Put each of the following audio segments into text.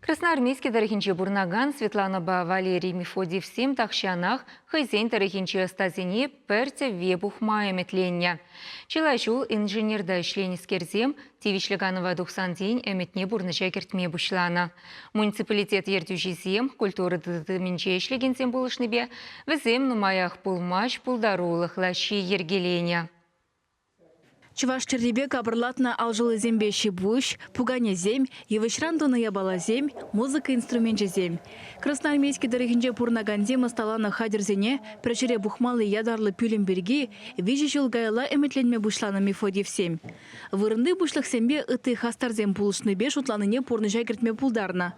Красноармейски тӑрӑхӗнче пурӑнакан Светланӑпа Валерий Мефодьевсем тахҫанах хӑйсен тӑрӑхӗнчи ӑстасене пӗр тӗвве пухма ӗмӗтленнӗ. Чылай ҫул инженерта ӗҫленӗскерсем тивӗҫлӗ канӑва тухсан тин ӗмӗтне пурнӑҫа кӗртме пуҫланӑ. Муниципалитет ертӳҫисем, культура тытӑмӗнче ӗҫлекенсем пулӑшнипе вӗсем нумаях пулмасть пултарулӑх лаҫҫи йӗркеленӗ. Чӑваш тӗррипе капӑрлатнӑ алшӑллисемпе ҫи-пуҫ, пуканесем, йывӑҫран тунӑ япаласем, музыка инструменчӗсем. Красноармейски тӑрӑхӗнче пурӑнакансем ӑсталанӑ хатӗрсене пӗр ҫӗре пухмалли ятарлӑ пӳлӗм пирки виҫӗ ҫул каялла ӗмӗтленме пуҫланӑ Мефодьевсем. Вырӑнти пуҫлӑхсемпе ытти хастарсем пулӑшнипе шутланине пурнӑҫа кӗртме пултарнӑ.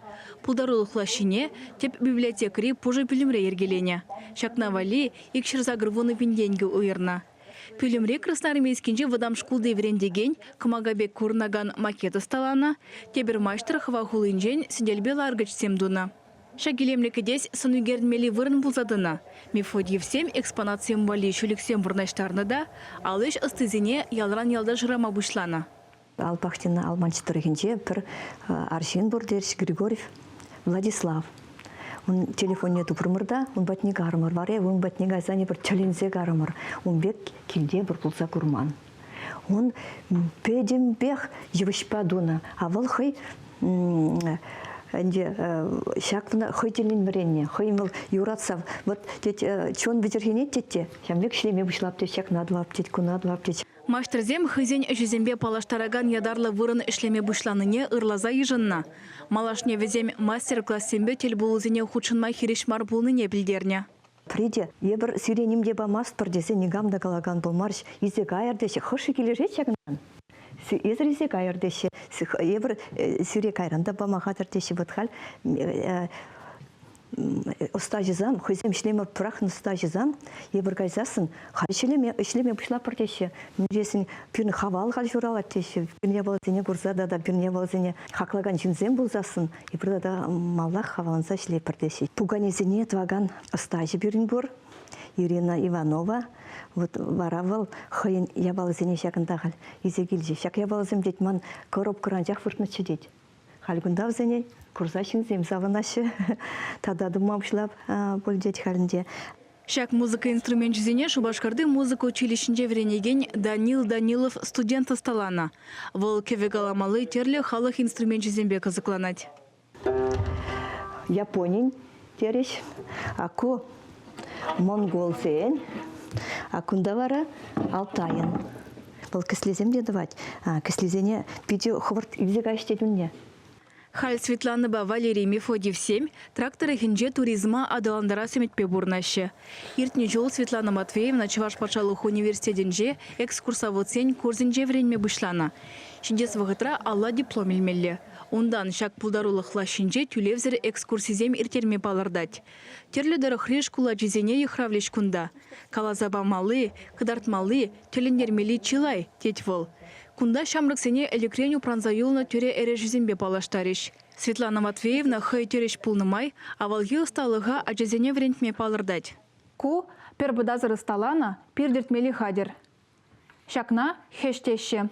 Пултарулӑх лаҫҫине тӗп библиотекӑри пушӑ пӳлӗмре йӗркеленӗ. Ҫакна валли 280 пин тенкӗ уйӑрнӑ. Пӳлӗмре Красноармейскинчи вӑтам шкулти вӗрентекен кӑмака пек курӑнакан макет ӑсталанӑ, тепӗр маҫтӑр хӑва хулинчен сӗтелпе ларкӑчсем тунӑ. Ҫак илемлӗ кӗтес сӑн ӳкерӗнмелли вырӑн пулса тӑнӑ. Мефодьевсем экспонатсем валли ҫӳлӗксем вырнаҫтарнӑ та ал ӗҫ ӑстисене ялран ялта шырама пуҫланӑ. Алпахтина Алманч тӑрӑхӗнче пӗр арҫын пур терӗҫ, Григорьев Владислав. Ун телефонне тупрӑмӑр та ун патне карӑмӑр. Вара ун патне кайсан эпир тӗлӗнсе карӑмӑр. Ун пек килте пӗр пулса курман. Ун пӗтӗмпех йывӑҫпа тунӑ. А вӑл хӑй ӗнтӗ ҫакна хӑй тӗллӗн вӗреннӗ. Хӑй вӑл юратса вот тет чун вӗчӗрхенет тет те ҫавӑн пек ӗҫлеме пуҫлап тет, ҫакна тӑвап тет, куна тӑвап тет. Маҫтӑрсем хӑйсен ӗҫӗсемпе паллаштаракан ятарлӑ вырӑн ӗҫлеме пуҫланине ырласа йышӑннӑ. Малашне вӗсем мастер-классемпе тӗлпулусене хутшӑнма хирӗҫ мар пулнине пӗлтернӗ. Пӗри те эпир сире ним те памастпӑр тесе никам та калакан пулмарӗҫ. Илсе кайӑр теҫҫӗ. Хӑшӗ килӗшет ҫакӑнтан? Эсӗр илсе кайӑр теҫҫӗ. Эпир сире кайран та пама хатӗр теҫҫӗ. Вот халь ӑстаҫӑсам, хӑйсем ӗҫлеме пӑрахнӑ ӑстаҫӑсам, эпир кайсассӑн халь ӗҫлеме, ӗҫлеме пуҫлапӑр теҫҫӗ. Мӗншӗн пирӗн хавал халь ҫуралать теҫҫӗ. Пирӗн япаласене курса тата пирӗн япаласене хаклакан ҫынсем пулсассӑн эпир тата маллах хаваланса ӗҫлетпӗр теҫҫӗ. Пуканесене тӑвакан ӑстаҫӑ пирӗн пур, Ирина Иванова. Вот вара вӑл хӑйӗн япалисене ҫакӑнта халь илсе килчӗ. Ҫак япаласем тет ман коробкӑра анчах выртнӑччӗ тет. Халь кунта вӗсене курса ҫынсем савӑнаҫҫӗ. Тата тума пуҫлап пуль тет халь ӗнтӗ. Ҫак музыка инструменчӗсене Шупашкарти музыка училищинче вӗренекен Данил Данилов студент ӑсталанӑ. Вӑл кӗвӗ каламалли тӗрлӗ халӑх инструменчӗсемпе кӑсӑкланать. Японин терӗҫ, а ку монголсен, а кунта вара Алтайӑн. Вӑл кӗслесем те тӑвать. Кӗслесене питӗ хӑвӑрт илсе кайӗҫ тет унне. Халь Светланӑпа Валерий Мефодьевсем Трак тӑрӑхӗнче туризма аталантарас ӗмӗтпе пурӑнаҫҫӗ. Иртнӗ ҫул Светлана Матвеевна Чӑваш патшалӑх университетӗнче экскурсоводсен курсӗнче вӗренме пуҫланӑ. Ҫитес вӑхӑтра алла диплом илмелле. Унтан ҫак пултарулӑх лаҫҫинче тӳлевсӗр экскурсисем ирттерме палӑртать. Тӗрлӗ тӑрӑхри шкул ачисене йыхравлӗҫ кунта. Каласа памалли, кӑтартмалли, тӗлӗнтермелли чылай, тет вӑл. Кунта ҫамрӑксене ӗлӗкрен упранса юлнӑ тӳре эрешӗсемпе паллаштарӗҫ. Светлана Матвеевна хӑй тӗрӗҫ пулнӑ май авалхи ӑсталӑха ачасене вӗрентме палӑртать. Ку пӗр пӑтасӑр ӑсталанӑ пир тӗртмелли хатӗр. Ҫакна хӗҫ теҫҫӗ.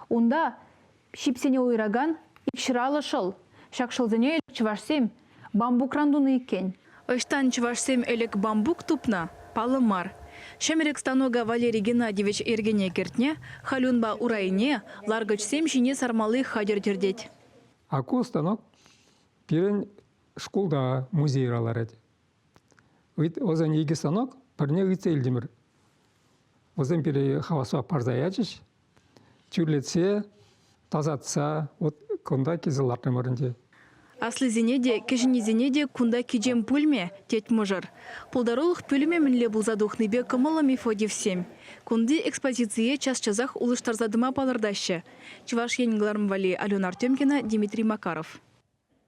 Унта ҫипсене уйӑракан икҫыраллӑ шӑл. Ҫак шӑлсене ӗлӗк чӑвашсем бамбукран тунӑ иккен. Ӑҫтан чӑвашсем ӗлӗк бамбук тупнӑ, паллӑ мар. Ҫӗмрӗк станока Валерий Геннадьевич йӗркене кӗртнӗ, халь унпа урайне, ларкӑчсем ҫине сармалли хатӗр тӗртет. А ку станок пирӗн шкулта музейра ларать. Вӗсен икӗ станок пӗрне ыйтса илтӗмӗр. Вӗсем пире хаваспа парса ячӗҫ. Тӳрлетсе, тасатса вот кунта килсе лартрӑмӑр ӗнтӗ. Аслисене те, кӗҫӗннисене те кунта кичем пулмӗ, тет мӑшӑр. Пултарулӑх пӳлӗмӗ мӗнле пулса тухнипе кӑмӑллӑ Мефодьевсем. Кунти экспозицие час-часах улӑштарса тӑма палӑртаҫҫӗ. Чӑваш Ен кӑларӑм валли Алена Артемкина, Дмитрий Макаров.